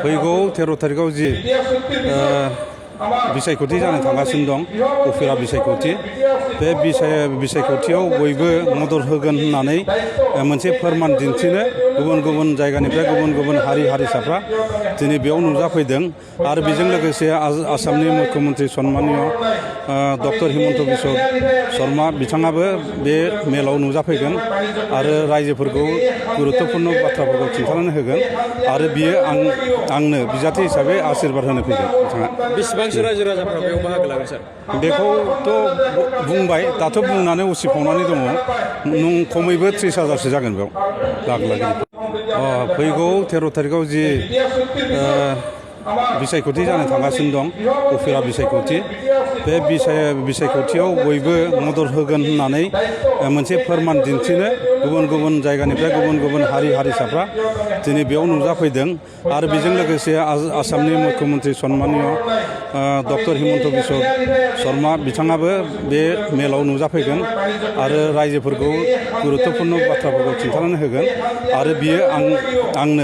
फैगौ 13 थारिखआव जि बिसायख'थि जानो थांगासिनो दं उफेरा बिसायख'थि बे बिसायख'थियाव बयबो मदद होगोन होननानै मोनसे फोरमान दिन्थिनो गुबुन गुबुन जायगानिफ्राय गुबुन गुबुन हारि हारिसाफ्रा दिनै बेयाव नुजाफैदों आरो बेजों लोगोसे आसामनि मुख्यमन्त्रि सन्मानिय डक्टर हिमन्त बिश्व शर्मा बिथाङाबो बे मेलाव नुजाफैगोन आरो रायजोफोरखौ गुरुत्वपूर्ण बाथ्राफोरखौ खिन्थानानै होगोन आरो बियो आंनो बिजाथि हिसाबै आशीर्बाद होनो फैगोन बिथाङा। बेसेबांसो रायजो राजाफ्रा बेयाव बाहागो लागोन सार? बेखौथ' बुंबाय दाथ' बुंनानै उसिफावनानै दङ खमैबो 30,000सो जागोन बेयाव बाहागो लागोन। फैगौ 13 थारिखआव जि बिसायख'थि जानो थांगासिनो दं उफेरा बिसायख'थि बे बिसायख'थियाव बयबो मदद होगोन होननानै मोनसे फोरमान दिन्थिनो गुबुन गुबुन जायगानिफ्राय गुबुन गुबुन हारि हारिसाफ्रा दिनै बेयाव नुजाफैदों आरो बेजों लोगोसे आसामनि मुख्यमन्त्रि सन्मानिय डक्टर हिमन्त बिश्व शर्मा बिथाङाबो बे मेलाव नुजाफैगोन आरो रायजोफोरखौ गुरुत्वपूर्ण बाथ्राफोरखौ खिन्थानानै होगोन आरो बियो आंनो